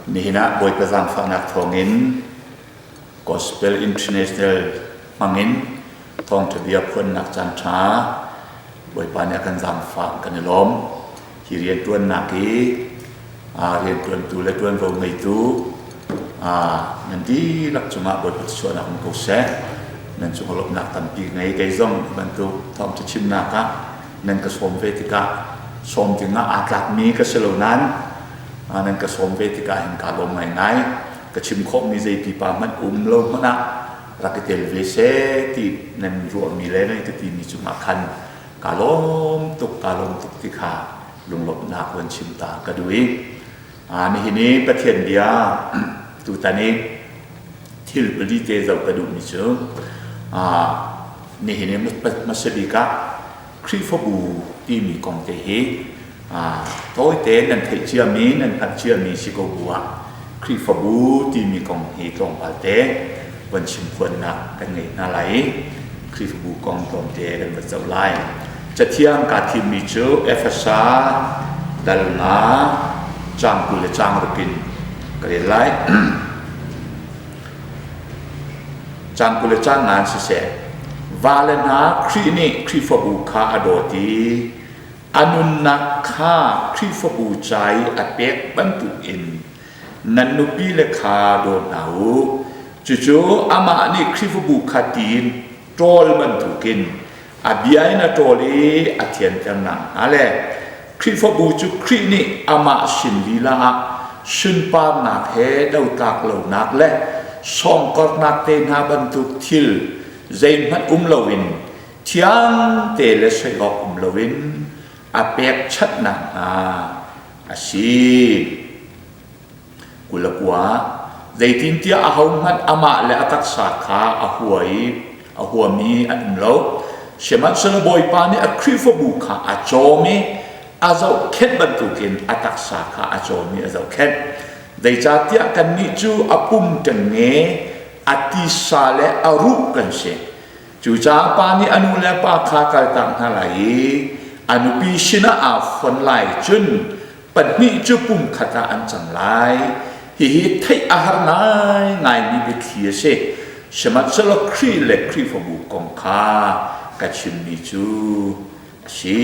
Nihin ah Bawipa zaangfahnak thawngin Gospel International hmangin thawngṭha bia phuannak caan ṭha Bawipa nih a kan zaangfah kan i lawm. Hi rianṭuannak hi rianṭuantu le ṭuanvo ngeitu nan dihlak cungah Bawipa thluachuahnak um ko seh. Nan cung lawmhnak tampi ngei. Kei zong hi bantuk thawngṭha chimnak ah nan ka sawm ve tikah sawm dingah aa tlakmi ka si lo nain nan ka sawm ve tikah hin kaa lawm ngaingai. Ka chim khawhmi zei pipa hmanh um lo hmanh ah rak i tel ve seh ti nan ruahmi le nan ka timi cungah khan kaa lawm tuk, kaa lawm tuk ti kha lunglawmhnak van chim ta ka duh i nihin i Pathian bia tutan i thil pali te zoh ka duhmi cu nihin i hmasa bik ah Khrihfabu timi kong te hi tawite nan theih ciami nan hngalh ciami si ko bu ah Khrihfabu timi kong hi tlawmpal te van chimphuannak kan ngei hna lai i Khrihfabu kong tlawmte kan va zoh lai. Cathiang kaa thimmi cu Efesa dal nga caang 20 le caang ruk in ka rel lai. Caang 20 le caang nga in siseh, vale hna Khrih nih Khrihfabu kha a dawt i a nunnak kha Khrihfabu ca i a pek bantukin nan nupile kha daw hna u. Cucu amah nih Khrihfabu kha ti in ṭawl bantukin a bia in a ṭawl i a thianter nakhnga le Khrihfabu cu Khrih nih amah sin lila ah sunparnak he dotlak lonak le sawngkornak te hna bantuk thil zeihmanh um loin thiang te le soi awk um loin a pekchanh nakhnga a si. 29 zeitintiah ahohmanh amah le a taksa kha a hua i a huami an um lo. Sihmanhsehlaw Bawipa nih a Khrihfabu kha a cawm i a zohkhenh bantukin a taksa kha a cawm i a zohkhenh. Zeicahtiah kannih cu a pum ṭengnge, a tisa le a ruh kan si. Cucaah pa nih a nu le a pa kha kaltak hna lai i a nupi sinah aa fon lai cun pahnih cu pumkhat ah an cang lai. Hihi theih a har ngaingaimi biathli a si. Sihmanhsehlaw Khrih le Khrihfabu kong kha ka chimmi cu a si.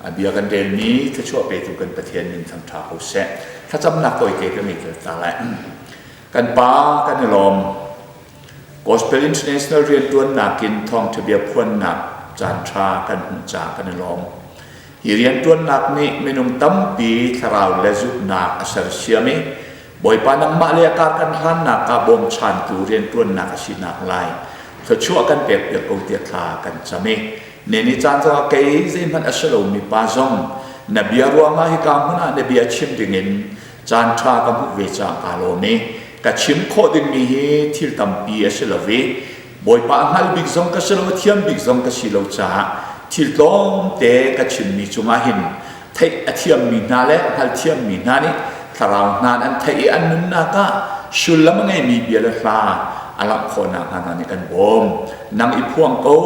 A bia kan relmi thluachuah petu kan Pathian min thangṭha ko seh. Thlacamnak tawite kan ngei ta lai. Kan Pa kan i lawm. Gospel International rianṭuannak in thawngṭha bia phuannak caanṭha kan hmuh caah kan i lawm. Hi rianṭuannak nih minung tampi thlarau le zumhnak a sersiam i Bawipa nangmah le a kar kan hlannak ah bawmchantu rianṭuannak a sinak lai thluachuah kan pekpiak ko tiah thla kan cam i nini caan zongah kei zeihmanh a si lomi pa zong na bia ruangah hika hmun ah na bia chim dingin Caan ṭha ka hmuh ve caah kaa lawm i ka chim khawh dingmi hi thil tampi a si lo i Bawipa a hngal bik zong ka si lo, a thiam bik zong ka si lo caah thil tlawmte ka chimmi cungah hin theih a thiammi hna le hngalthiammi hna nih thlarau hna an theih i an nunnak ah sullam a ngeimi bia le hla a langh khawh nakhnga hna nih kan bawm. Nang i phuang ko,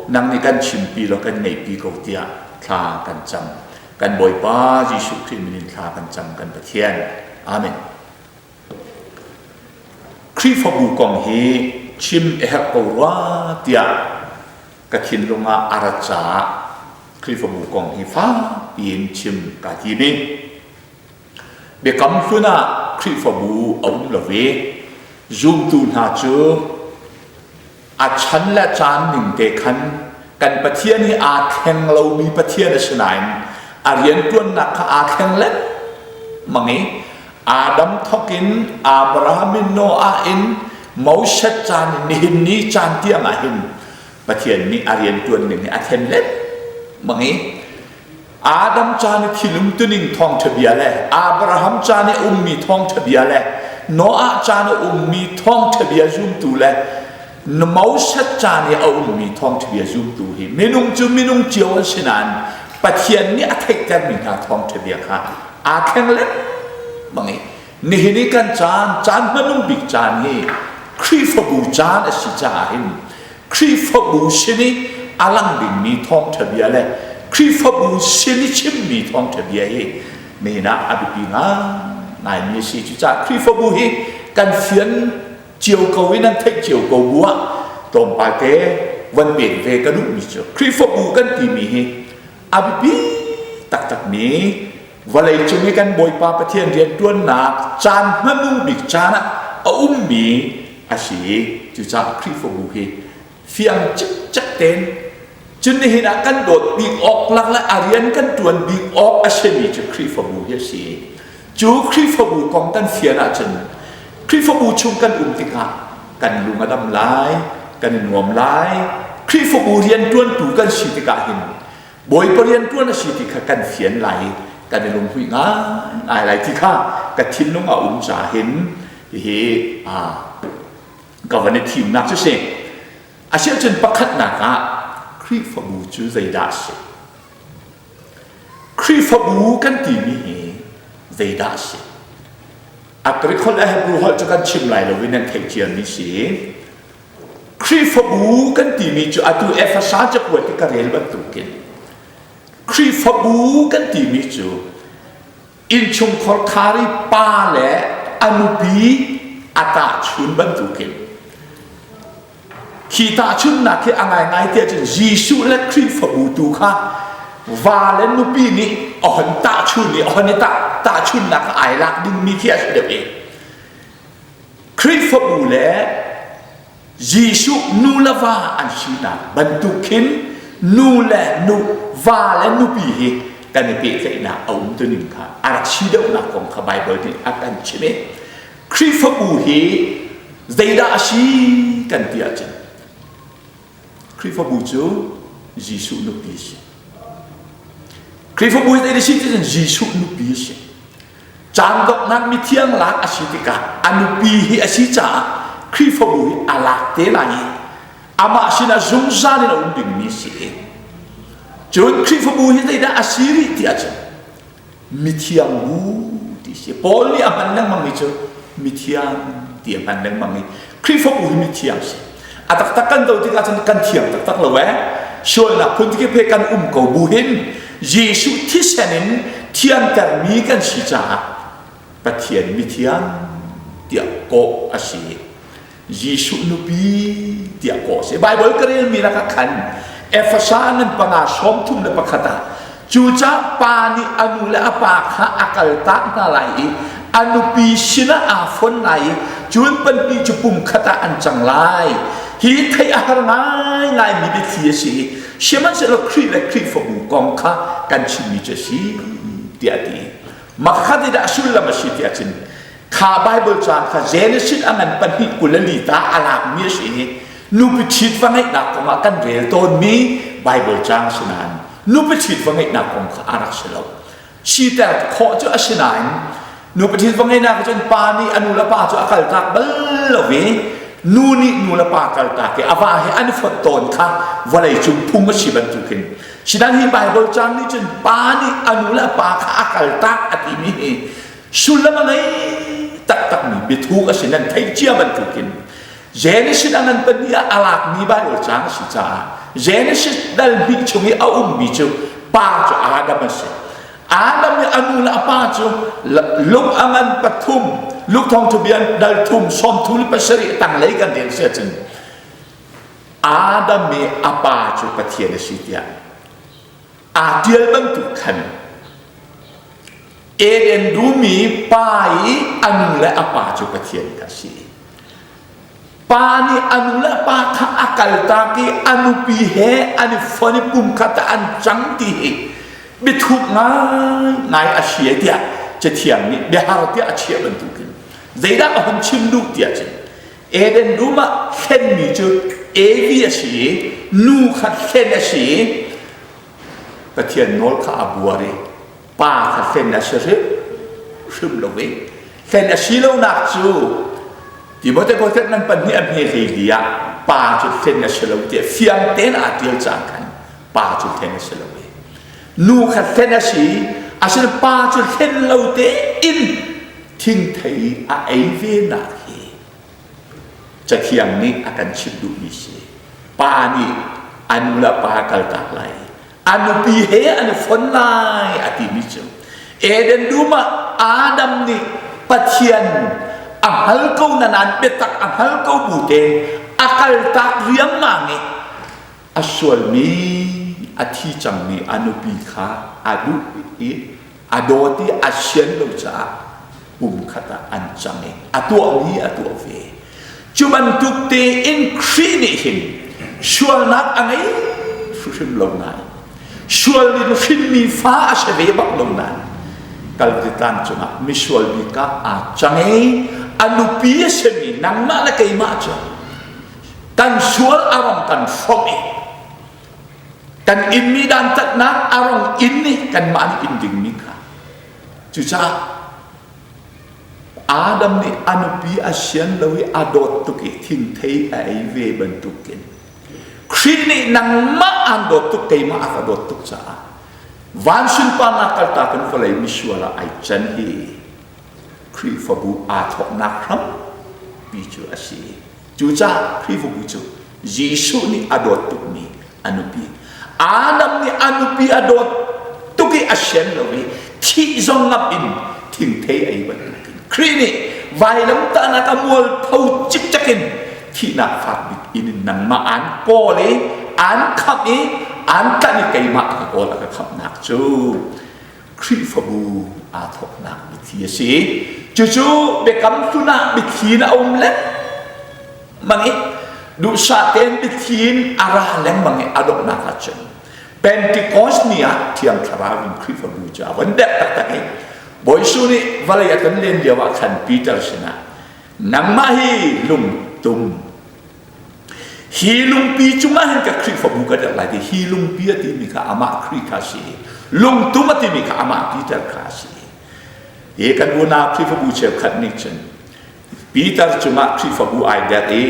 nang nih kan chimpi law kan ngeihpi ko tiah thla kan cam. Kan Bawipa Jesuh Khrih min in thla kan cam kan Pathian. Amen. Khrihfabu kong hi chim a herh ko rua tiah ka thinlung ah a rat caah Khrihfabu kong hi fakpi in chim kaa tim i Biakam hlun ah Khrihfabu a um lo i zumtu hna cu A chan le caan ning te khan kan Pathian hi aa thleng lomi Pathian a si nain a rianṭuannak kha aa thleng lengmang i Adam thawk in Abraham in Noah in Moses caan in nihin ni caan tiang ah hin Pathian nih a rianṭuan ning hi a thlen lengmang i Adam caan i thil umtuning thawngṭha bia le Abraham caan i ummi thawngṭha bia le Noah caan i ummi thawngṭha bia zumtu le Moses caan i a ummi thawngṭha bia zumtu hi minung cu minung cio an si nain Pathian nih a theihtermi hna thawngṭha bia kha aa thleng lengmang i nihin i kan caan caan hmanung bik caan hi Khrihfabu caan a si caah hin Khrihfabu sin i a lang dingmi thawngṭha bia le Khrihfabu sin i chimmi thawngṭha bia hi nihin ah a biapi ngaingai. ngaimi a si. Cucaah Khrihfabu hi kan fian cio ko i nan theih cio ko bu ah tlawmpal te van pek ve ka duhmi cu Khrihfabu kan timi hi a biapi taktakmi vawlei cung i kan Bawipa Pathian rianṭuannak caan hmanung bik caan ah a ummi a si i cucaah Khrihfabu hi fiang cikcek tein cun nihin ah kan dawt bik awk lak le a rian kan ṭuan bik awk a simi cu Khrihfabu hi a si. Cu Khrihfabu kong kan fian ahcun Khrihfabu chung kan um tikah kan lung a dam lai, kan i nuam lai. Khrihfabu rianṭuantu kan si tikah hin Bawipa rianṭuan a si ti kha kan fian lai i kan i lunghmuih ngaingai lai ti kha ka thinlung a um caah hin hihi ka van i thimnak cu si. Asiahcun pakhatnak ah Khrihfabu cu zeidah a si? Khrihfabu kan timi hi zeidah a si? A Greek holh le Hebrew holh cu kan chim lai lo i nan theih ciami si. Khrihfabu kan timi cu atu Efesa cakuat i ka rel bantukin Khrihfabu kan timi cu innchungkhar khar i pa le a nupi a tahchun bantukin khi tahchunnak hi a ngaingai tiah cun Jesuh le Khrihfabu tu kha va le nupi nih a hon tahchun i a hon i tahchunnak ai lak dingmi khi a si deuh i Khrihfabu le Jesuh nu le va an sinak bantuk khin nu le nu va le nupi hi kan i pehtlaihnak a um tuning kha a rak si deuhnak kong kha Baibal nih a kan chimh i Khrihfabu hi zeidah a si kan ti ahcun Khrihfabu cu Jesuh nupi a si. Khrihfabu hi zeidah a si ti cun Jesuh nupi a si. Caan donghnak mithiang lak a si tikah a nupi hi a si caah Khrihfabu hi a lak te lai i amah sinah zungzal in a um dingmi si. Cun Khrihfabu hi zeidah a si rih ti ahcun mithiang bu ti si. Paul nih a hman lengmangmi cu mithiang ti a hman lengmang i Khrihfabu hi mithiang si. A taktak kan do tikah cun kan thiang taktak lo ee. Sualnak phun tikip he kan um ko bu hin Jesuh thisen in thiantermi kan si caah Pathian mithiang tiah kawh a si. Jesuh nupi tiah kawh a si. Baibal ka relmi lakah khan Efesa ngan panga 31 ah cucaah pa nih a nu le a pa kha a kaltak hna lai i a nupi sinah aa fon lai i cun panpi cu pum khat ah an cang lai. Hi theih a har ngaingaimi biathli a si i sihmanhsehlaw Khrih le Khrihfabu kong kha kan chimmi cu a si tiah a ti. Makhat i dah sullam a si tiah cun kha Baibal caang kha Genesis a ngan pahnih 24 ta a lakmi a si i nupi ṭhit va ngeihnak kong ah kan rel tawnmi Baibal caang si nain nupi ṭhit va ngeihnak kong kha a rak si lo. Siter khawh cu a si nain nupi ṭhit va ngeihnak cun pa nih a nu le pa cu a kaltak bal lo i nu nih nu le pa kaltak i a va he an i fonh tawn kha vawlei cung phung a si bantukin Sinan hi Baibal caang nih cun pa nih a nu le a pa kha a kaltak a timi hi sullam a ngei taktakmi biathuk a si nan theih cia bantukin Genesis a ngan pahnih ah a lakmi Baibal caang a si caah Genesis dal hnih chung i a ummi cu pa cu Adam a si. Adam i a nu le a pa cu lung a ngan pathum Luke thawngtha dal thum 37 tanglei kan rel si ahcun Adam i a pa cu Pathian a si tiah aa ṭial bantuk khan Eden dum i pa i a nu le a pa cu Pathian kha a si. Pa nih a nu le a pa kha a kaltak i a nupi he an i fon i pumkhat ah an cang ti hi biathuk ngaingai a si tiah Cathiang nih biahar tiah a chiah bantukin zeidah a hun chim duh tiah cun Eden dum ah hlenmi cu Evi a si i nu kha hlen a si i Pathian nawl kha a buar i pa kha hlen a si hrim lo i hlen a si lonak cu Timote Profet nan pahnih a hme hlei ah pa cu hlen a si lo tiah fiang tein aa ṭial cang khan pa cu hlen a si lo i nu kha hlen a si asinain pa cu hlen lo tein thingthei a ei ve nak hi Cathiang nih a kan chimh duhmi si. Pa nih a nu le pa kaltak lai, a nupi he an i fon lai a timi cu Eden dum ah Adam nih Pathian a hngal ko na nain biatak a hngal ko bu tein a kaltak riangmang i a sualmi a thi cangmi a nupi kha a duh i a dawt i a sian lo caah pumkhat ah an cang i a tuahmi a tuah ve. Cu bantuk tein Khrih nih hin sualnak a ngei hrimhrim lo nain sual in hrinmi fa a si ve bak lo nain Kalvari tlang cungah misual bik ah aa cang i a nupi a simi nangmah le keimah cu kan sual a rong kan hrawmh i kan inmi dantatnak a rong in i kanmah nih in dingmi kha cucaah Adam nih a nupi a sian lo i a dawt tuk i thingthei a ei ve bantukin Khrih nih nangmah aan dawt tuk keimah a ka dawt tuk caah van sunparnak kaltak in vawlei misual ah ai can hi Khrihfabu aa thawknak hrampi cu a si. Cucaah Khrihfabu cu Jesuh nih a dawt tukmi a nupi. Adam nih a nupi a dawt tuk i a sian lo i thih zong ngamh in thingthei ei bantukin Khrih nih vailamtahnak a mualpho cikcek in thihnak fak bik in nangmah aan kawl i aan khamh i aan tlanh i keimah a ka kawl a ka khamhnak cu Khrihfabu aa thawknak biathli a si. Cucu biakam hlun ah biathli in a um lengmang i duhsah tein biathli in a ra lengmang i a donghnak ah cun Pentecost ni ah Thiang Thlarau in Khrihfabu cu a von derh taktak i Bawi Jesuh nih vawlei a ton len lio ah khan Peter sinah nangmah hi lungtum Hi lungpi cungah hin ka Khrihfabu ka derh lai ti hi lungpi a timi kha amah Khrih kha a si lungtum a timi kha amah Peter kha a si. Hi kan unau Khrihfabu cheukhat nih cun Peter cungah Khrihfabu ai derh i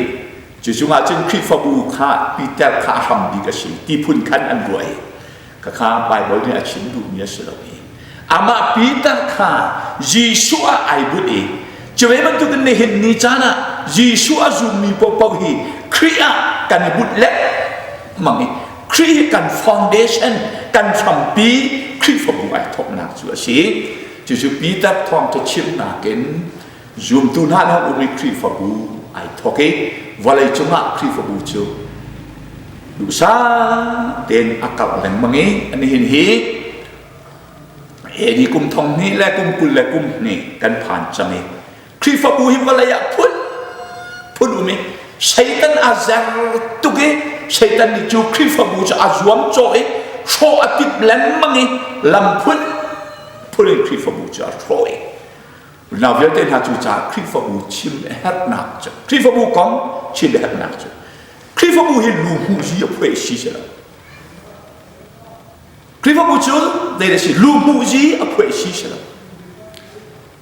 cu cungah cun Khrihfabu kha Peter kha a hram bik a si ti phun khan an ruah i khakha Bible nih a chim duhmi a si lo i amah Peter kha Jesuh ah ai bunh i cu ve bantukin nihin ni caan ah Jesuh a zummi paohpaoh hi Khrih ah kan i bunh lengmang i Khrih hi kan foundation kan hrampi Khrihfabu ai thawknak cu a si cucu Peter thawngṭha chimnak in Zumtu hna nih um i Khrihfabu ai thawk i vawlei cungah Khrihfabu cu duhsah tein a karh lengmang i nihin hi AD kum thong hnih le kum 20 le kum hnih kan phan cang i Khrihfabu hi vawlei ah phun phun um i Satan a zer tuk i Satan nih cu Khrihfabu cu a zuamcawh i hrawh a timh lengmang i lam phun phun in Khrihfabu cu a hrawh i Unau vialte hna cu caah Khrihfabu chim herhnak cu Khrihfabu kong chim herhnak cu Khrihfabu hi lu hmuh hi a phuai si si lo. Khrihfabu cu zei da si lu hmuh hi a phuai si si lo.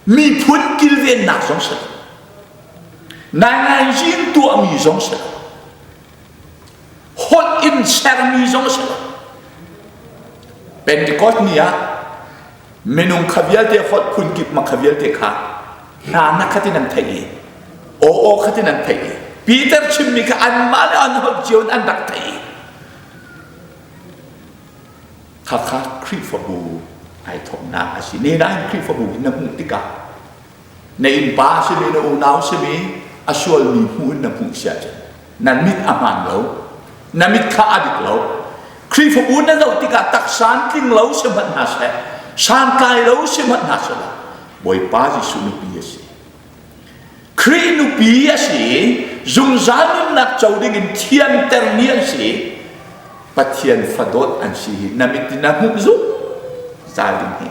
Miphun kilvennak zong si lo. Naingai in tuahmi zong si lo. Holh in sermi zong si lo. Pentecost ni ah Minung kha vialte holh phunkip ma kha vialte kha hna na khat in an theih i aw aw khat in an theih i Peter chimmi kha anmah le an holh cio in an rak theih i khakha Khrihfabu ai thawknak a si. Ni nain Khrihfabu hi na hmuh tikah na innpa simi na unau simi a sualmi hmuh in na hmuh si ahcun na mit a hmaan lo na mit kha a dik lo Khrihfabu na zoh tikah taksa tling lo si hmanh hna seh santlai lo si hmanh hna seh Bawipa Jesuh nupi a si Khrih nupi a si zungzal nunnak co ding in thiantermi an si Pathian fadawt an si hi na mit in na hmuh zungzal ding hi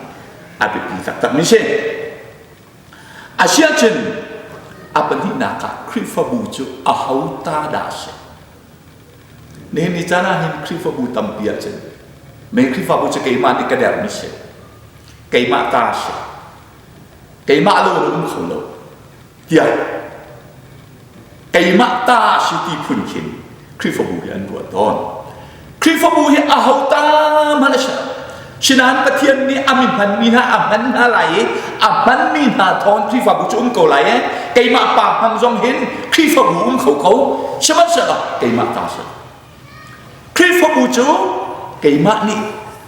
a biapi taktakmi si. Asiahcun a pahnihnak ah Khrihfabu cu aho ta dah a si? Nihin ni caan ah hin Khrihfabu tampi ahcun mei Khrihfabu cu keimah nih ka dermi si. Keimah ta a si. Keimah lo in um kho lo. Tiah keimah ta a si ti phun khin Khrihfabu hi an ruah tawn. Khrihfabu hi aho ta hmanh a si lo. Sinain Pathian nih a mi hmanmi hna a hman hna lai i a hmanmi hna thawng Khrihfabu cu um ko lai i keimah pa hmang zong hin Khrihfabu um kho ko sihmanhsehlaw keimah ta si. Khrihfabu cu keimah nih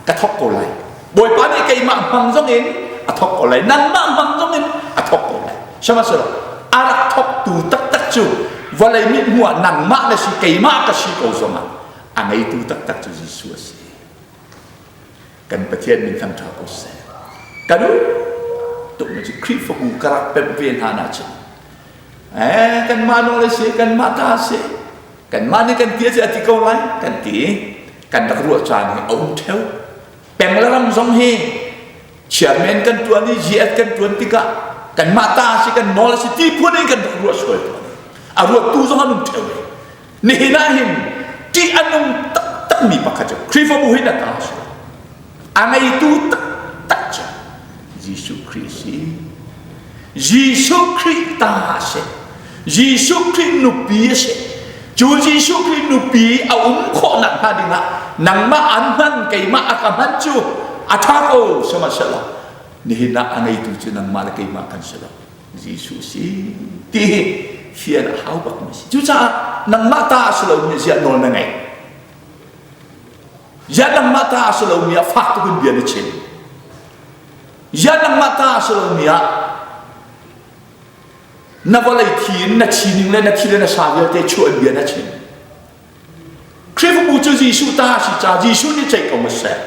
ka thawk ko lai. Bawipa nih keimah hmang zong in a thawk ko lai. Nangmah hmang zong in a thawk ko lai. Sihmanhsehlaw a rak thawktu taktak cu vawlei mithmuh ah nangmah na si keimah ka si ko zongah a ngeitu taktak cu Jesuh a si. Kan Pathian min thangṭha ko seh. Ka duh tukmi cu Khrihfabu ka rak pemh ve hna na cun eh kanmah nawl a si kanmah ta a si kanmah nih kan ti a si a ti ko lai kan ti kan rak ruah caan hi a um ṭheo peng le ram zong hi chairman kan ṭuan i GS kan ṭuan tikah kanmah ta a si kan nawl a si ti phun in kan rak ruah sual tawn a ruattu zong an um ṭheo ve Nihin ah hin ṭih a nung taktakmi pakhat cu Khrihfabu hi na ta a si. A ngeitu taktak cu Jesuh Khrih a si. Jesuh Khrih ta a si. Jesuh Khrih nupi a si. Cu Jesuh Khrih nupi a um khawhnak hnga dingah nangmah an hman keimah a ka hman cu a ṭha ko sihmanhsehlaw nihin ah a ngeitu cu nangmah le keimah kan si lo. Jesuh si ti hi fian a hau bak mi si. Cucaah nangmah ta a si lomi ziah nawl na ngeih. Ziah nangmah ta a si lomi ah fak tuk in bia na chim. Ziah nangmah ta a si lomi ah na vawlei thi in na chining le na thi le na sa vialte chuah in bia na chim. Khrihfabu cu Jesuh ta a si ca Jesuh nih ceih ko ma seh.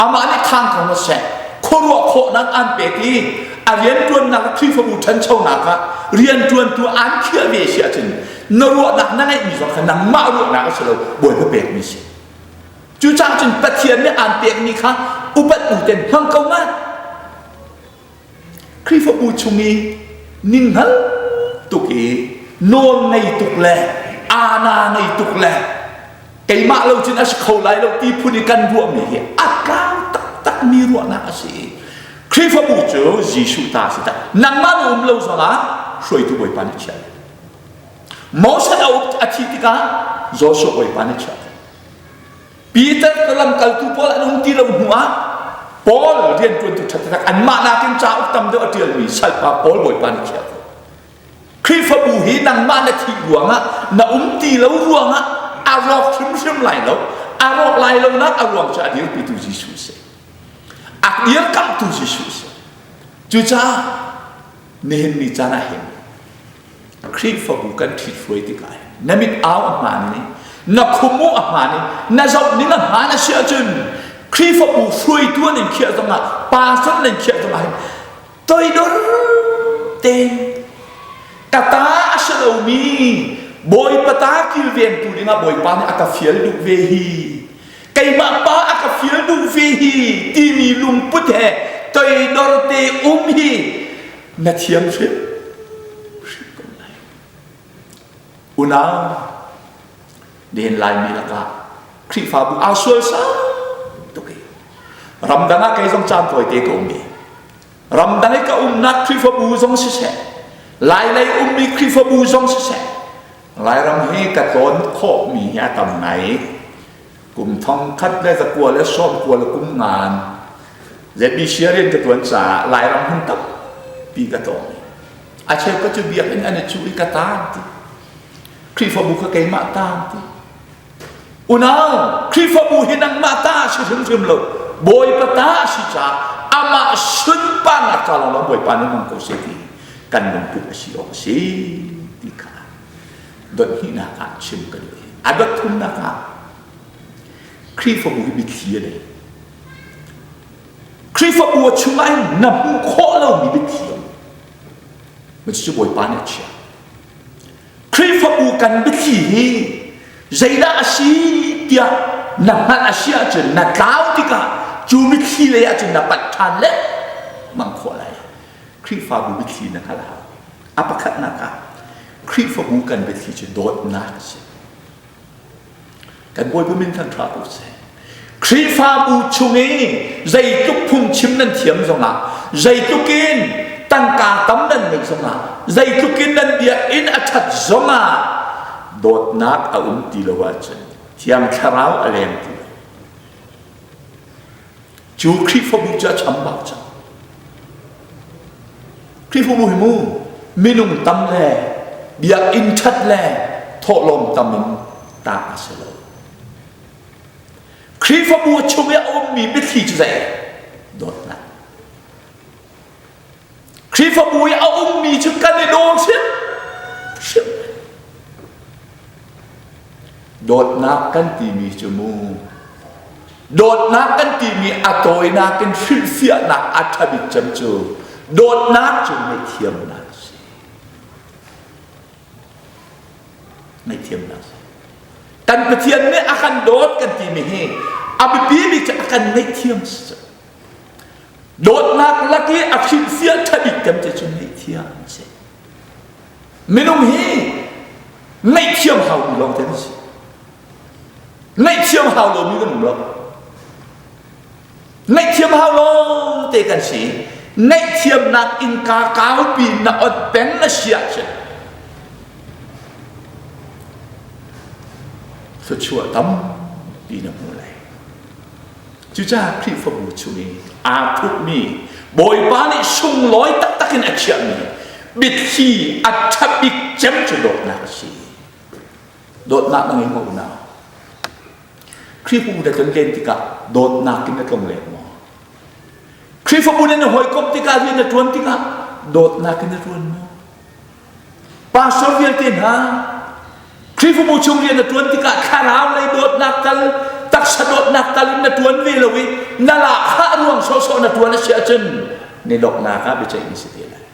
Amah nih khang ko hna seh. Khuaruah khawhnak an pek i a rianṭuannak le Khrihfabu ṭhanchonak ah rianṭuantu an khiah ve si ahcun na ruahnak na ngeihmi zong kha nangmah ruahnak a si lo Bawipa pekmi si. Cucaah cun Pathian nih aan pekmi kha upat bu ten hmang ko ngat. Khrihfabu chung i ninghngal tuk i nawl ngei tuk le aana ngei tuk le keimah lo cun a si kho lai lo ti phun i kan ruahmi hi a tlau taktakmi ruahnak a si i Khrihfabu cu Jesuh ta a si tak nangmah na um lo zongah hruaitu Bawipa nih chiah Moses a up a thih tikah Joshua Bawipa nih chiah Peter ka lamkaltu pawl an um ti lo hnu ah Paul rianṭuantu ṭha taktak anmah nakin cauk tam deuh a ṭialmi salpa Paul Bawipa nih chiah ko. Khrihfabu hi nangmah na thih ruangah na um ti lo ruangah a rawk hrimhrim lai lo. A rawk lai lonak a ruang cu a dirpitu Jesuh a si. A dirkamhtu Jesuh a si. Cucaah nihin ni caan ah hin Khrihfabu kan ṭhithruai tikah na mit au a hmaan i na khumu a hmaan i na zoh ning a hmaan a si ahcun Khrihfabu hruaitu an in khiah zongah pastor nan khiah zongah hin toidor tein ka ta a si lomi Bawipa ta kilvengtu dingah Bawipa nih a ka fial duh ve hi keimah pa a ka fial duh ve hi timi lungput he toidor te um hi na thiam hrim hrim ko lai unau nihin laimi lakah Khrihfabu aa sual sang tuk i ramdang ah kei zong caan tawite ka um i ramdang i ka umnak Khrihfabu zong siseh Lailei ummi Khrihfabu zong siseh Lairam hi ka tlawn khawhmi hi a tam ngai kum thong khat le zakua le sawm kua le kum ngan ZBC rian ka tuan caah Lairam hmun tampi ka tlawng a cheukhat cu biakinn an i cuh i ka taan ti Khrihfabu kha keimah taan ti unau Khrihfabu hi nangmah ta a si hrimhrim lo Bawipa ta a si caah amah sunparnak ca lawnglawng Bawipa nih hmang ko seh ti kan lungput a si awk a si ti kha dot hnihnak ah chim ka duh a dot thumnak ah Khrihfabu hi mitthli a nei Khrihfabu a chungah hin na hmuh khawh lomi mitthli a um cucu Bawipa nih a chiah Khrihfabu kan biathli hi zeidah a si tiah na hngalh a si ahcun na tlau tikah cu mitthli lei ahcun na panh ṭhan lengmang khawh lai Khrihfabu biathli na hngalh hau a pakhatnak ah Khrihfabu kan biathli cu dawtnak a si Kan Bawipa min kan ṭha ko seh. Khrihfabu chung i zeitluk phungchim nan thiam zongah, zeitluk in tangka tam nan ngeih zongah, zeitluk in nan biakinn a ṭhat zongah dawtnak a um ti lo ahcun Thiang Thlarau a leng ti lo. Cu Khrihfabu cu a chambau cang. Khrihfabu hi mu minung tam le biakinn ṭhat le thawhlawm tam in tah a si lo. Khrihfabu chung i a ummi biathli cu zei? Dawtnak. Khrihfabu i a ummi cu kan i daw hrimhrim. Dawtnak kan timi cu mu dawtnak kan timi a tawinak in hrilhfiahnak a ṭha bik cem cu dawtnak cu ngaihthiamnak a si. Ngaihthiamnak a si. Kan Pathian nih a kan dawt kan timi hi a biapi bik cu a kan ngaihthiam si cu. Dawtnak lak i a hrilhfiah ṭha bik cem cu ngaihthiam a si. Minung hi ngaihthiam haumi lawngte kan si. Ngaihthiam hau lomi kan um lo. Ngaihthiam hau lawngte kan si. Ngaihthiamnak innka kaupi na ot peng na si ahcun thluachuah tampi na hmu lai. Cucaah Khrihfabu chung i aa thupmi Bawipa nih sunglawi taktak in a chiahmi biathli a ṭha bik cem cu dawtnak a si. Dawtnak na ngei maw unau? Khrihfabu na tlonlen tikah dawtnak in na tlongleng maw? Khrihfabu na hawikomh tikah rian na ṭuan tikah dawtnak in na ṭuan maw? Pastor vialte hna, Khrihfabu chung rian na ṭuan tikah thlarau lei dawtnak tal, taksa dawtnak tal in na ṭuan ve lo i na lahkhah ruang sawhsawh na ṭuan a si ahcun ni donghnak ah biaceih na si te lai.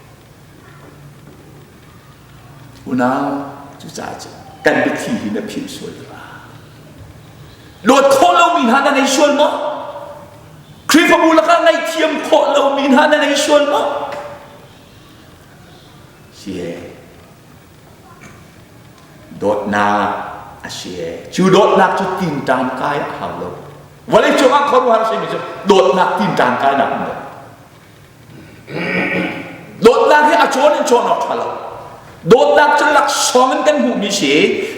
Unau, cucaah cun kan biathli hi na philh sual hlah. Dawt khawh lomi hna na ngei sual maw? Khrihfabu lakah ngaihthiam khawh lomi hna na ngei sual maw? Si e. Dawtnak a si e. Cu dawtnak cu tinṭan kai a hau lo. Vawlei cungah khuaruahhar a simi cu dawtnak tinṭan kai nak um lo. Dawtnak hi a cawn in cawn awk ṭha lo. Dawtnak cu laksawng in kan hmuhmi si,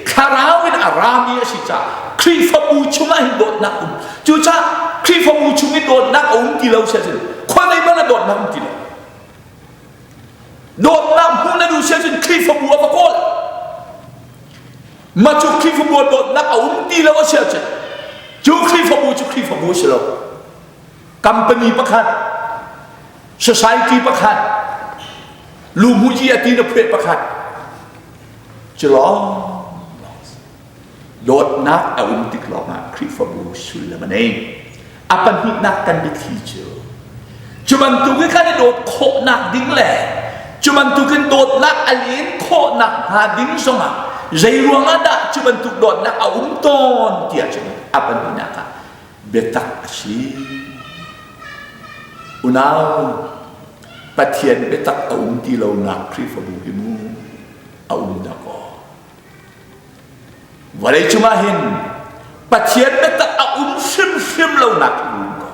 thlarau in a rami a si caah Khrihfabu chungah hin dawtnak um. Cucaah Khrihfabu chung i dawtnak a um ti lo si ahcun khuazei hmanh ah dawtnak um ti lo. Dawtnak hmuh na duh si ahcun Khrihfabu a va kawl. Mah cu Khrihfabu ah dawtnak a um ti lo a si ahcun cu Khrihfabu cu Khrihfabu a si lo. Company pakhat, society pakhat, luhmuhzi a ti na phueh pakhat cu lawng dawtnak a um tik lawngah Khrihfabu sullam a nei. A pahnihnak kan biathli cu cu bantukin kan i dawt khawhnak ding le cu bantukin dawtnak a len khawhnak hnga ding zongah zei ruangah dah cu bantuk dawtnak a um tawn tiah cun a pahnihnak ah biatak a si. Unau, Pathian biatak a um ti lonak Khrihfabu hi mu a um dah kaw. Vawlei cungah hin Pathian biatak a um hrimhrim lonak hi um ko.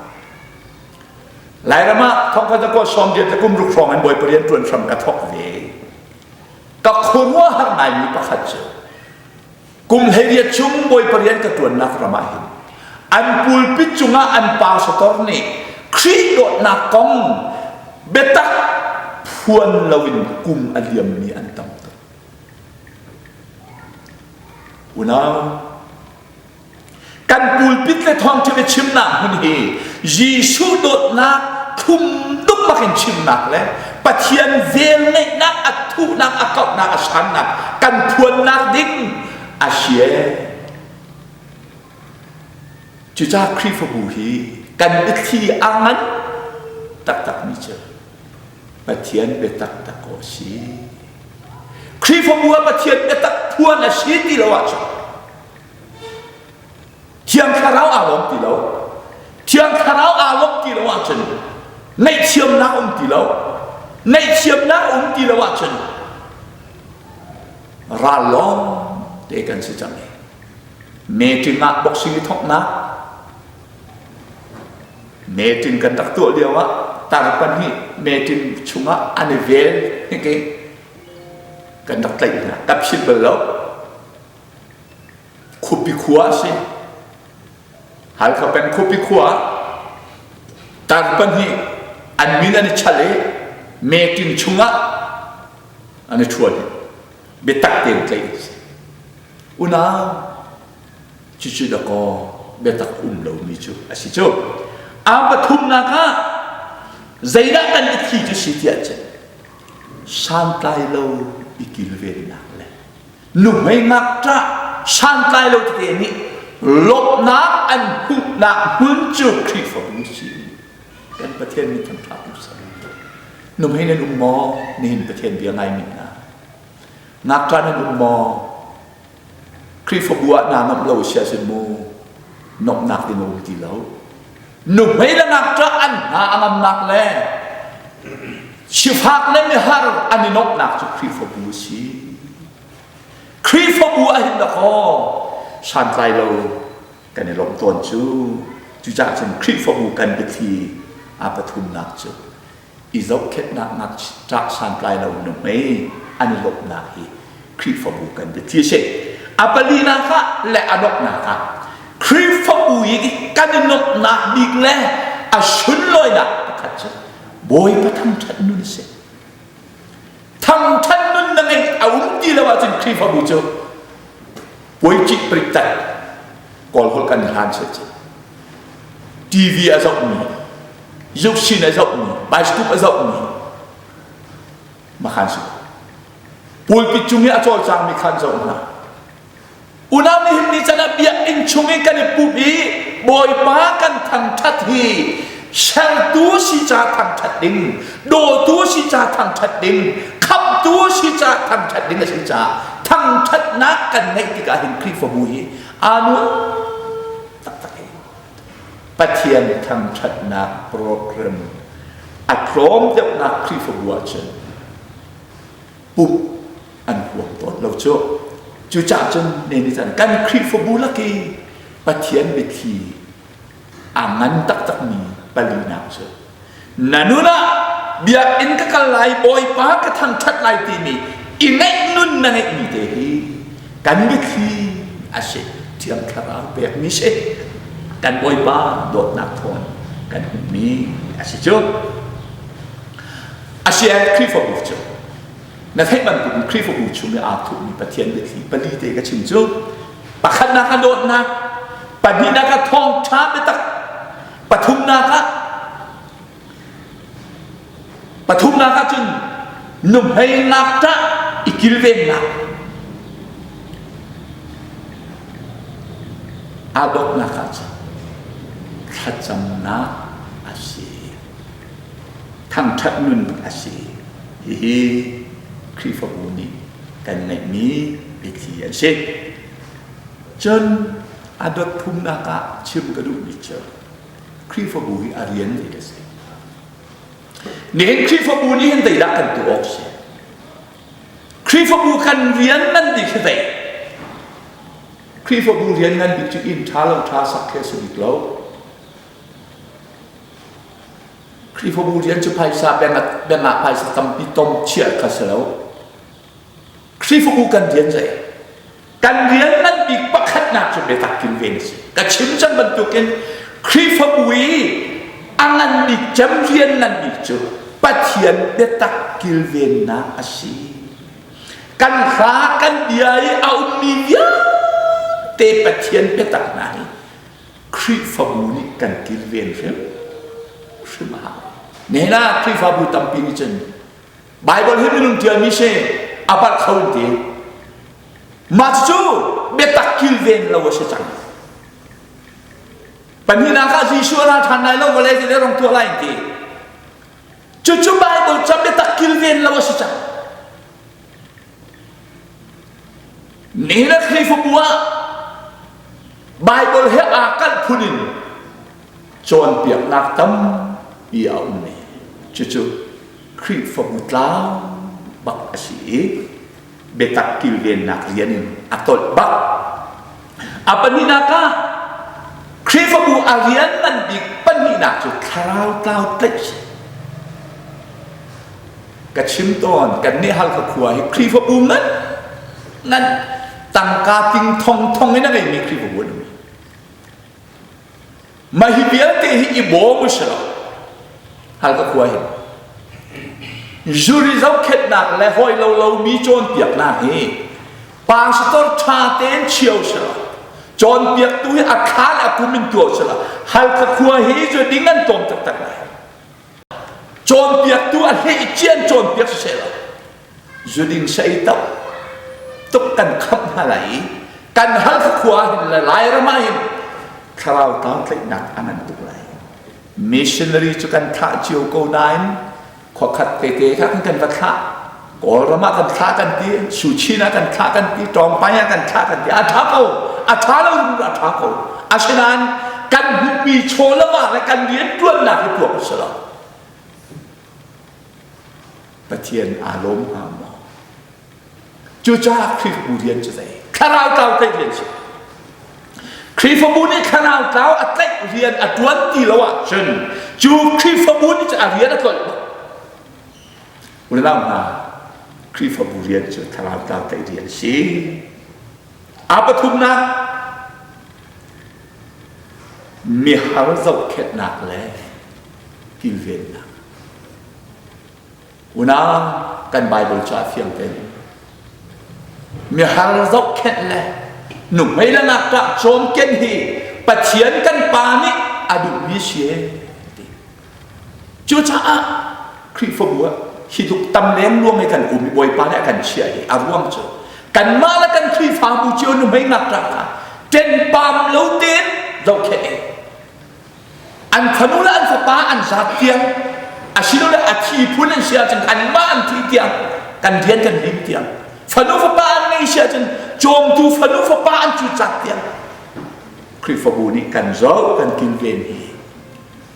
Lairam ah thongkhat na kaw sawm riat le kum ruk hrawng in Bawipa rian ṭuan hram ka thawk ve. Ka khuaruahhar ngaimi pakhat cu kum 18 chung Bawipa rian ka ṭuannak ram ah hin an pulpit cungah an pastor nih Khrih dawtnak kong biatak phuan loin kum a liammi an tam tuk. Unau, kan pulpit le thawngṭha biachimnak hmun hi Jesuh dawtnak thlum dukmak in chimnak le Pathian velngeihnak a thuhnak a kauhnak a sannak kan phuannak ding a si Cucaah Khrihfabu hi kan biathli a ngan taktakmi cu Pathian biatak dak aw a si. Khrihfabu ah Pathian biatak phuan a si ti lo ahcun Thiang Thlarau aa lawm ti lo. Thiang Thlarau aa lawmh ti lo ahcun ngaihthiamnak um ti lo. Ngaihthiamnak um ti lo ahcun ral lawng te kan si cang i meeting ah boxing i thawknak meeting kan rak tuah lio ah tar pahnih meeting chungah an i vel hnik i kan rak tlaih hna ka philh bal lo Khuapi khua a si. Halkha peng khuapi khua tar pahnih an min an i chal i meeting chungah an i ṭhual i biatak tein tlaih an si. Unau, cucu dakaw biatak um lomi cu a si cu. A pathumnak ah zeidah kan i thi cu si tiah cun. Santlai lo i kilvennak le nuhmei ngakṭah santlai lo tete nih lawmhnak an hmuhnak hmun cu Khrihfabu si. Kan Pathian nih thangṭhat u sih. Nuhmei nan um maw? Nihin Pathian bia ngaimi hna. Ngakṭah nan um maw? Khrihfabu ah naa nuamh lo si ahcun mu nuamhnak ding a um ti lo. Nuhmei le ngakṭah an hna a ngamnak le sifak le mihar an i nuamhnak cu Khrihfabu a si. Khrihfabu ah hin dakaw santlai lo kan i lawmh tawn cu. Cucaah cun Khrihfabu kan biathli aa pathumnak cu i zohkhenhnak ngakṭah santlai lo nuhmei an i lawmhnak hi Khrihfabu kan biathli a si. A palinak ah le a donghnak ah Khrihfabu i kan i nuamhnak bik le a sunlawinak pakhat cu Bawipa thangṭhat nun a si. Thangṭhat nun na ngeih a um ti lo ahcun Khrihfabu cu puaicik prik tat Kawl holh kan hlan se cu TV a zohmi, yuksin a zohmi, bicycle a zohmi makhan si. Pulpit cung i a cawlcangmi khan zoh hna. Unau nihin ni can ah biakinn chung i kan i pumh i Bawipa kan thangṭhat hi sertu si ca thangṭhat ding, dawtu si ca thangṭhat ding, khamhtu si ca thangṭhat ding a si caah thangṭhatnak kan ngeih tikah hin Khrihfabu hi aa nuam taktak hi. Pathian thangṭhatnak program a tlawm deuhnak Khrihfabu ahcun pumh an huam tawn lo cu. Cucaah cun ne ni can kan Khrihfabu lak i Pathian biathli a ngan taktakmi palinak cu na nun ah biakinn ka kal lai Bawipa ka thangṭhat lai timi i ngeih nun na ngeihmi te hi kan biathli a si Thiang Thlarau pekmi si kan Bawipa dawtnak thawn kan hmuhmi a si cu a si Khrihfabu cu na theih bantukin Khrihfabu chung i aa thuhmi Pathian biathli pali te ka chim cu pakhatnak a dawtnak pahnihnak a thawngṭha biatak pathumnak ah pathumnak ah cun nuhmei ngakṭah i kilvennak aa dawtnak ah cun thlacamnak a si thangṭhat nun a si hihi Khrihfabu nih kan ngeihmi biathli an si cun a dot thumnak ah chim ka duhmi cu Khrihfabu hi a rian zei a si. Nihin Khrihfabu nih hin zeidah kan tuah awk si? Khrihfabu kan rian ngan bik hi zei? Khrihfabu rian ngan bik cu inn ṭha lo ṭha sak khi a si bik lo. Khrihfabu rian cu phaisa bank ah phaisa tampi tom chiah kha si lo. Khrihfabu kan rian zei? Kan rian ngan bik pakhatnak cu biatak kilven a si. Ka chim cang bantukin Khrihfabu i a ngan bik cem rian ngan bik cu Pathian biatak kilvennak a si. Kan hla kan bia i a ummi vialte Pathian biatak hna hi Khrihfabu nih kan kilven hrim hrim a hau. Nihin ah Khrihfabu tampi nih cun Bible hi minung ṭialmi si a palh kho in ti. Mah cu biatak kilven lo a si cang. Pahnihnak ah Jesuh a ra ṭhan lai lo vawlei le rong tuah lai in ti. Cucu Bible ca biatak kilven lo a si cang. Ni le Khrihfabu ah Bible he aa kalh phun in cawnpiaknak tampi a um i cucu Khrihfabu tlau bak a si i biatak kilvennak rian in a tolh bak. A pahnihnak ah Khrihfabu a rian ngan bik pahnihnak cu thlarau tlau tlaih si. Ka chim tawn kan nih Halkha khua hi Khrihfabu ngan ngan tangka ting thong thong in a ngeimi Khrihfabu an um. Mah hi vialte hi i bawm u si lo. Halkha khua hin. Zuri zohkhenhnak le hawi lo lomi cawnpiaknak hi pastor ṭha tein chio si lo. Cawnpiaktu hi a thla le a kum in tuah si lo. Halkha khua hi cu ding an tlawm taktak lai. Cawnpiaktu a hlei cian cawnpiak si seh lo. Zuding sei tuk tuk kan khamh hna lai i kan Halkha khua ah hin le Lairam ah hin thlarau tlau tlaihnak a ngan tuk lai. Missionary cu kan thlah cio ko nain khuakhat tete kha kan va thlah. Kawlram ah kan thlah kan ti, Suchin ah kan thlah kan ti, Tawngpai ah kan thlah kan ti. A ṭha ko. A ṭha lo a ṭha ko. Asinain kan hmuhmi chaw le va le kan rianṭuannak hi tuak a si lo. Pathian aa lawm hnga maw? Cucaah Khrihfabu rian cu zei? Thlarau tlau tlaih rian si. Khrihfabu nih thlarau tlau a tlaih rian a ṭuan ti lo ahcun cu Khrihfabu nih cun a rian a tlolh bak. Unau hna, Khrihfabu rian cu thlarau tlau tlaih rian si. A pathumnak, mihar zohkhenhnak le kilvennak. Unau kan Bible cu a fiang tein mihar zohkhenh le nuhmei le ngakṭah cawmken hi Pathian kan Pa nih a duhmi si ti. Cucaah Khrihfabu ah hi tluk tam lengluang i kan um i Bawipa nih a kan chiah hi a ruang cu kanmah le kan Khrihfabu cio nuhmei ngakṭah kha ṭenpam lo tein zohkhenh in An fanu le an fapa an zat tiang asilole a thi phun an si ahcun anmah an thi tiang kan rian kan lim tiang fanu fapa an ngei si ahcun cawmtu fanu fapa an cucak tiang Khrihfabu nih kan zoh kan kilven hi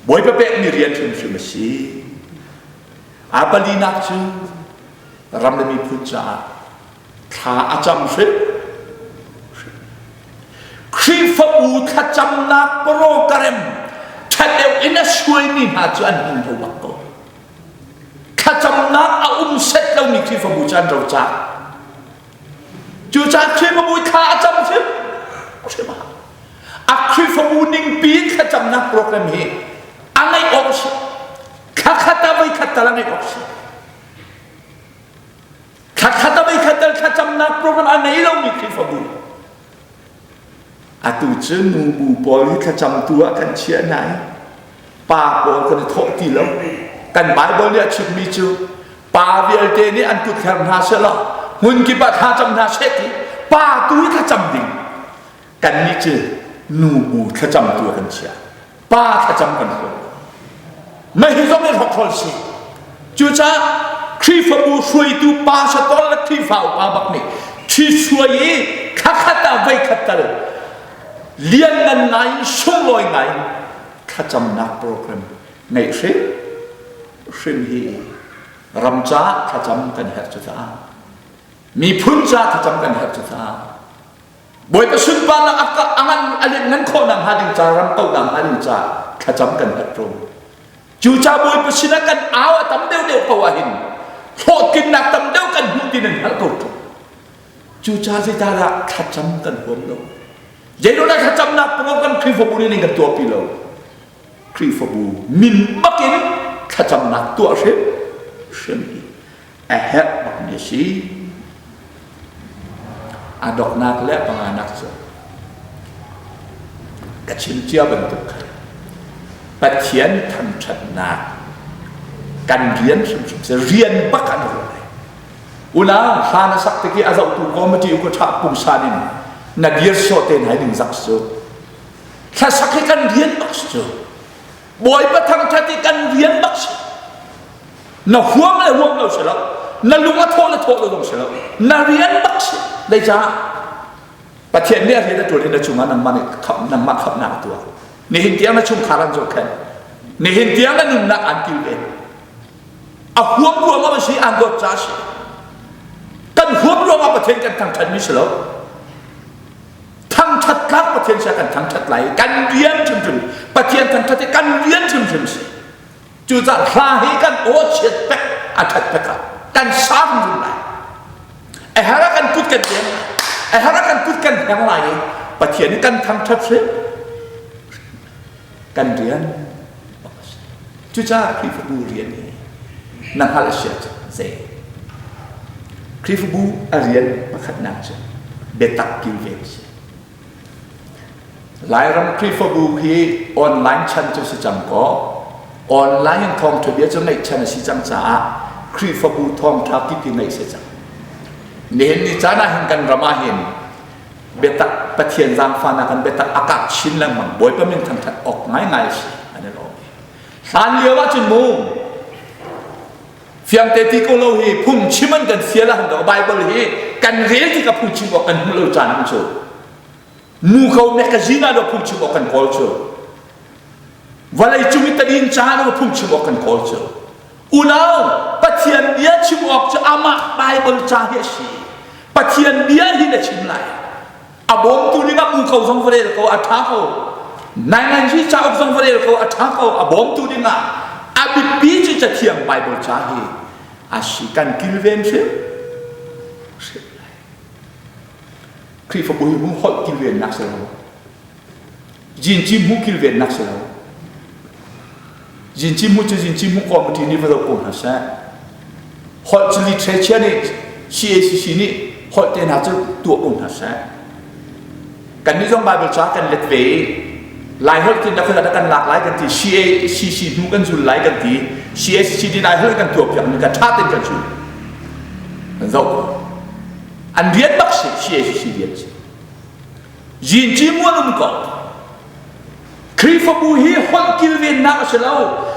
Bawipa pekmi rian hrimhrim a si. A palinak cu ram le miphun caah thla a cam hrim. Khrihfabu thlacamnak program ṭha deuh in a suaimi hna cu an hung bak ko. Thlacamnak a um set lomi Khrihfabu cu an roca. Cucaah Khrihfabu thla a cam hrim hrim a Khrihfabu ningpi in thlacamnak program hi a ngeih awk a si. Thla khat ah voi khat tal a ngeih awk a si. Thlakhat a voikhat tal thlacamnak program a ngei lomi Khrihfabu. Atu cu nubu pawl hi thlacamtu ah kan chiah hna i pa pawl kan i thawh ti lo. Kan Bible nih a chimmi cu pa vialte nih an kut hler hna seh law hmun kip ah thlacam hna seh ti pa tu hi thlacam ding. Kannih cu nubu thlacamtu ah kan chiah. Pa thlacam kan hruai. Mah hi zong hi hrokhrawl si. Cucaah Khrihfabu hruaitu pastor le Khrihfa upa bak nih ṭhisuai i thlakhat ah voikhat tal lianngan ngai in sunglawi ngai in thlacamnak program ngeih hrim hrim hi ram caah thlacam kan herh cu caah miphun caah thlacam kan herh cu caah Bawipa sunparnak a ka a ngan a lianhngan khawh nakhnga ding ca ram ko nakhnga ding ca thlacam kan herh ṭung. Cu ca Bawipa sinah kan au a tam deuhdeuh ko ahhin hlawhtlinnak tam deuh kan hmuh ti nan hngalh ko ṭung. Cu ca zeidah thlacam kan huam lo. Zeiruangah thlacamnak program Khrihfabu nih kan tuahpi lo. Khrihfabu min bakin thlacamnak tuah hrim hrim hi a herh bakmi a si. A doknak le a panganak cu ka chim cia bantuk khan Pathian thangṭhatnak kan rian hrimhrim si rian bak an ruah lai. Unau hla na sak tik i a zohtu committee u ka ṭha pungsan in na dir sawh te nai ding zak cu hlasak hi kan rian bak si cu Bawipa thangṭhat hi kan rian bak si Na huam le huam lo si lo. Na lung a thawh le thawh lo zong si lo. Na rian bak si. Zeicah? Pathian nih a rian a ṭuan i na cungah nangmah nih khamh, nangmah khamhnak a tuah. Nihin tiang na chungkhar an zohkhenh. Nihin tiang na nunnak an kilven. A huam ruangah a si, an dawt ca a si. Kan huam ruangah Pathian kan thangṭhatmi si lo. Thangṭhat tlak Pathian sia kan thangṭhat lai. Kan rian hrimhrim. Pathian thangṭhat hi kan rian hrimhrim si. Cucaah hla hi kan aw chiat pek a ṭhat pek ah kan sa hrimhrim lai. A her ah kan kut kan leng lai. A her ah kan kut kan heng lai i Pathian nih kan thangṭhat hrim kan rian Cucaah Khrihfabu rian hi na hngalh a si ahcun zei Khrihfabu a rian pakhatnak cu biatak kilven a si. Lairam Khrihfabu hi online chan cu si cang kaw online in thawngṭha bia cu ngeih chan a si cang caah Khrihfabu thawngṭha kip hi ngeih si cang. Nihin ni caan ah hin kan ram ah hin biatak Pathian zaangfahnak kan biatak a kak chin lengmang. Bawipa min thangṭhat awk ngaingai a si. An i lawm. Hlan lio ah cun mu fiangte ti ko lo hi phungchim an kan fial ah hin Bible hi kan rel tikah phungchim awk kan hmuh lo caan cu mu ko magazine ah phungchim awk kan kawl cu vawlei cung i tadin ca ah phungchim awk kan kawl cu unau Pathian bia chim awk cu amah Bible ca hi a si Pathian bia hi na chim lai a bawmtu ding ah mu ko zong va rel ko a ṭha ko nainganzi cauk zong va rel ko a ṭha ko a bawmtu ding ah a biapi cu cathiang Bible ca hi a si kan kilven hrim hrim lai Khrihfabu hi hmu holh kilvennak si lo Jinci hmu kilvennak si lo Jinci hmu cu Jinci hmu committee nih va zoh ko hna seh. Holh cu literature nih CACC nih holh te hna cu tuah ko hna seh. Kannih zong Bible ca kan let ve i Lai holh tin na kan lak lai kan ti CACC hnu kan zul lai kan ti CACC nih Lai holh kan tuah piak mi kan ṭha tein kan zul. Kan zoh ko. An rian bak si CACC rian si. Jinci mual um ko. Khrihfabu hi holh kilvennak a si lo,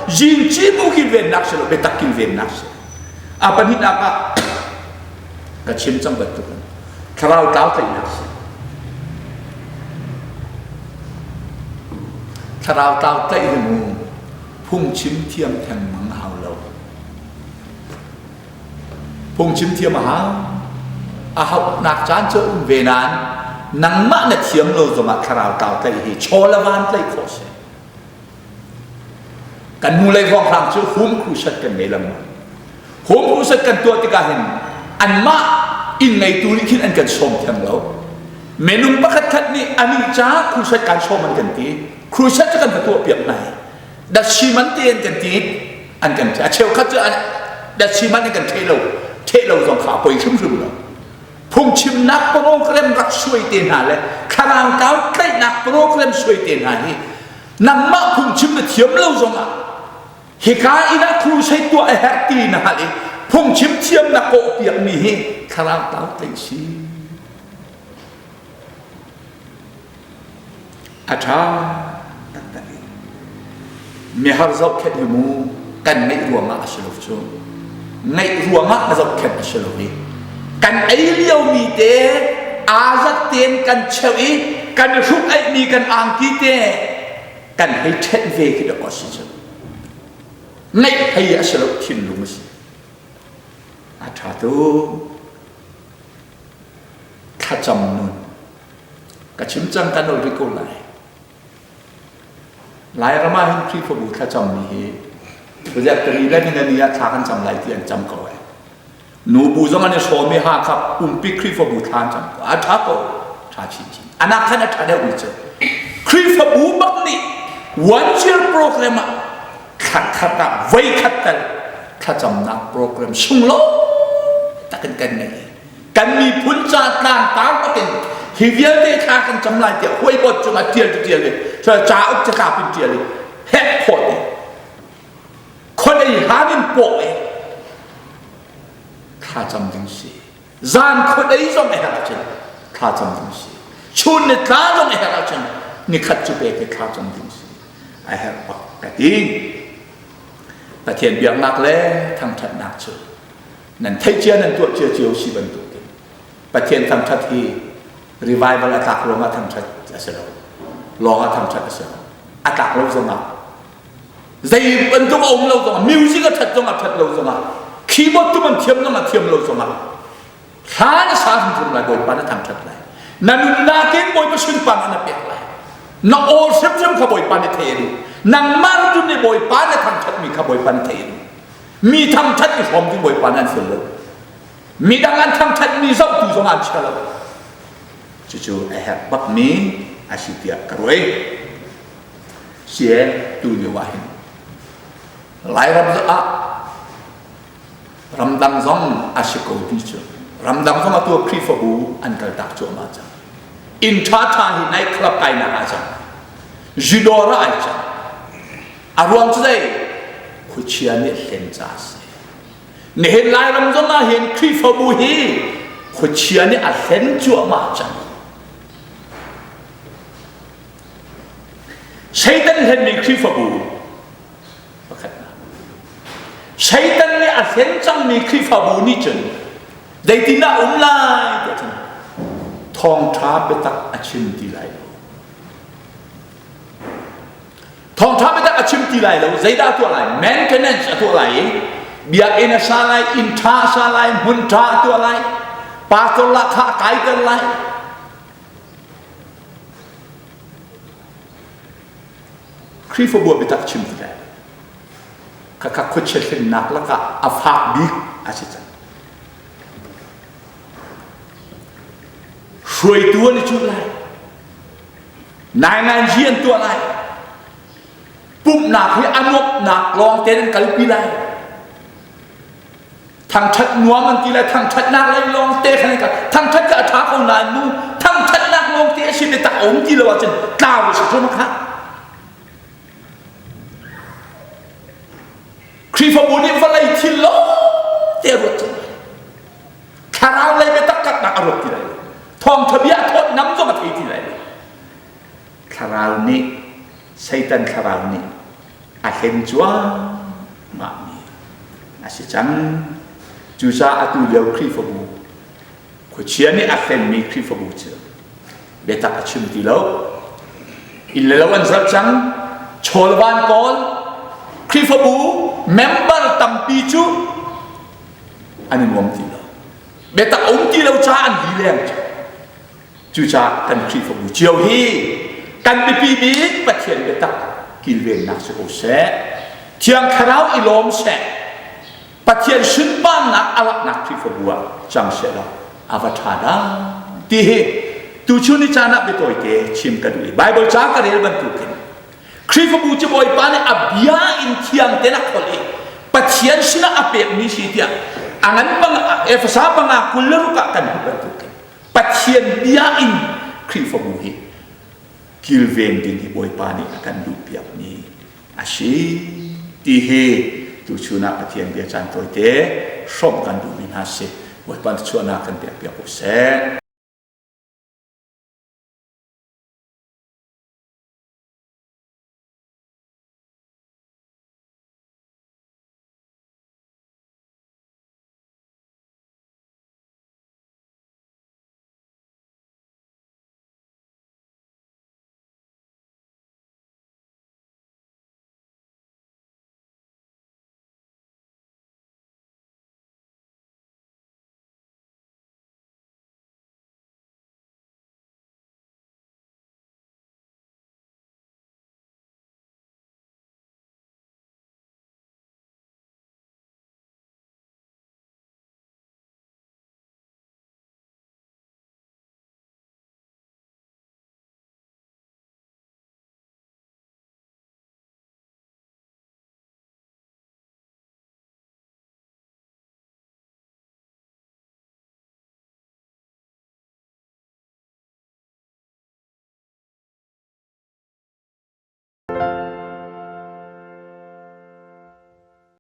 jinci bu kilvennak si lo, biatak kilvennak si. A pahnihnak ah ka chim cang bantukin thlarau tlau tlaihnak si. Thlarau tlau tlaih hi mu phungchim thiam thengmang hau lo. Phungchim thiam a hau. A hauhnak caan cu a um ve nain nangmah na thiam lo zongah thlarau tlau tlaih hi chaw le van tlaih khawh si. Kan hnulei hrawnghrang cu home crusade kan ngei lengmang. Home crusade kan tuah tikah hin anmah inn ngeitu nih khin an kan sawm thiam lo. Minung pakhat khat nih anih caah crusade kan sawm an kan ti. Crusade cu kan va tuah piak hna i datsi man te an kan ti an kan a cheukhat cu datsi man an kan theh lo theh lo zong kha a poi hrimhrim lo phungchimnak program rak suai te hna le thlarau tlau tlaihnak program suai te hna hi nangmah phungchim na thiam lo zongah hika inn ah crusade tuah a herh ti na hngalh i phungchim thiam na kawh piakmi hi thlarau tlau tlaih si A ṭha taktak i mihar zohkhenh hi mu kan ngeih ruangah a si lo cu. Ngeih ruangah a zohkhenh a si lo i kan ei liomi te aa zat tein kan cheuh i kan i hruk aihmi kan angki te kan hei ṭhenh ve khi dawh a si cu. Ngeih hei a si lo thinlung a si. A ṭha tuk. Thlacam nun. Ka chim cang kan ol rih ko lai. Lairam ah hin Khrihfabu thlacammi hi project ni le ni ni ah thla kan cam lai ti an cam ko ai. Nubu zong an i hrawm i Hakha pumpi Khrihfabu thla an cam ko. A ṭha ko. Ṭha chinchin. Anak khan a ṭha deuh mi cu. Khrihfabu bak nih one year program ah thla khat ah voi khat tal thlacamnak program sunglawi takin kan ngei. Kan miphun ca tlangtar bakin hi vialte thla kan cam lai tiah huaibot cungah ṭial cu ṭial i cauk catlap in ṭial i hek khawt i khuadei hlan in pawh i thla cam ding si zan khuadei zong a herh ahcun thla cam ding si chun ni tla zong a herh ahcun nikhat cu pek i thla cam ding si a herh bak ka ti Pathian biaknak le thangṭhatnak cu nan theih cia nan tuah cia cio si bantukin Pathian thangṭhat hi revival a tlak ruangah thangṭhat a si lo lawngah thangṭhat a si lo a tlak lo zongah zei bantuk a um lo zongah music a ṭhat zongah ṭhat lo zongah keyboard tum an thiam zongah thiam lo zongah hla na sa hrimhrim lai Bawipa na thangṭhat lai na nunnak in Bawipa sunparnak na pek lai na aw hrimhrim kha Bawipa nih thei a duh nangmah hrimhrim nih Bawipa na thangṭhatmi kha Bawipa nih thei a duh Mi thangṭhat i hrawm ding Bawipa nih an fel lo. Midang an thangṭhatmi zohtu zong an chia lo. Cucu a herh bakmi a si tiah ka ruah. Sie tu lio ah hin Lairam ah ramdang zong a si ko ti cu ramdang zong atu Khrihfabu an kaltak cuahmah cang. Inn ṭhaṭha hi night club kainak ah cang. Zidawr ah ai cang. A ruang cu zei? Khuachia nih hlen ca a si. Nihin Lairam zong ah hin Khrihfabu hi Khuachia nih a hlen cuahmah cang. Satan hlenmi Khrihfabu pakhatnak. Satan nih a hlen cangmi Khrihfabu nih cun zeitindah um lai tiah cun thawngṭha biatak a chim ti lai lo. Thawngṭha biatak a chim ti lai lo. Zeidah a tuah lai? Maintenance a tuah lai i biakinn a sa lai, inn ṭha a sa lai, hmun ṭha a tuah lai, pastor lahkhah a kaiter lai. Khrihfabu ah biatak chim ti lai. Khakha khuachia hlennak lakah a fak bik a si cang. Hruaitu an i cuh lai. Nainganzi an tuah lai. Pumhnak hi a nuamhnak lawng tein an kalpi lai. Thangṭhat nuam an ti lai, thangṭhatnak lei lawng te khan ka thangṭhat ka a ṭha ko nain mu thangṭhatnak lawng te a si biatak a um ti lo ahcun tlau a si cu kha. Khrihfabu nih vawlei thil lawng te a ruat cang. Thlarau lei biatak katnak a ruat ti lai lo. Thawngṭha bia a thawt nam zong a thei ti lai lo. Thlarau nih Satan thlarau nih a hlen cuahmahmi a si cang. Cucaah atu lio Khrihfabu khuachia nih a hlenmi Khrihfabu cu biatak a chim ti lo. Inn le lo an zalh cang. Chawlvan kawl Khrihfabu member tampi cu an i nuam ti lo. Biatak a um ti lo caah an lileng cang. Cucaah kan Khrihfabu cio hi kan biapi bik Pathian biatak kilvennak si ko seh. Thiang Thlarau i lawm seh. Pathian sunparnak a laknak Khrihfabu ah cang seh law a va ṭha dah ti hi tuchun ni caan ah biatawite chim ka duh i Bible ca ka rel bantukin Khrihfabu cu Bawipa nih a bia in thiang tein a kholh i Pathian sinah a pekmi si tiah a ngan bang Efesa panga 26 ah kan hmuh bantukin Pathian bia in Khrihfabu hi kilven ding hi Bawipa nih a kan duhpiakmi a si ti hi tuchun ah Pathian bia caan tawite hrawmh kan duhmi hna si. Bawipa chuahnak kan pekpiak ko seh.